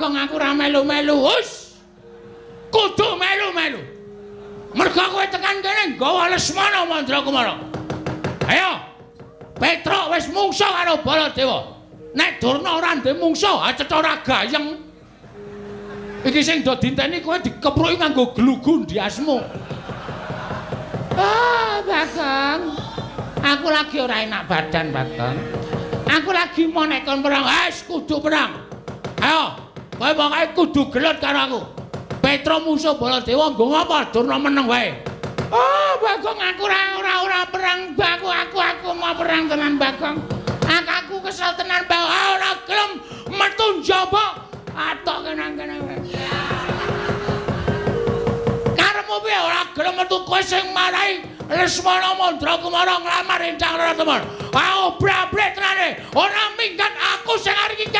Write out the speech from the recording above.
Bagong aku ora melu-melu. Hus. Kudu melu-melu. Mergo kowe tekan kene nggawa Lesmana Mandrakumara. Ayo. Petruk wis mungsuh karo Baladewa. Nek Durna ora ndek mungsuh, acetha ora gayeng. Iki sing do dinteni kowe dikepruki nganggo glugu ndiasmu. Ah, Bagong. Aku lagi ora enak badan, Bagong. Aku lagi mau nek kon perang. Wis kudu perang. Ayo, kowe pokoke kudu gelut karo aku. Petro musuh Baladewa nggo ngapa Durna meneng wae. Oh, Bagong aku ora perang, aku mau perang tenan, Bagong. Aku kesel tenan, Bagong. Ora gelem metu njaba. Atok kenang-kenang. Karepmu piye ora gelem metu kowe sing marai Lesmana Mandrakumara nglamar Endang Rara Temon. Ah, obrak-abrik tenane. Ora minggat aku sing arep iki.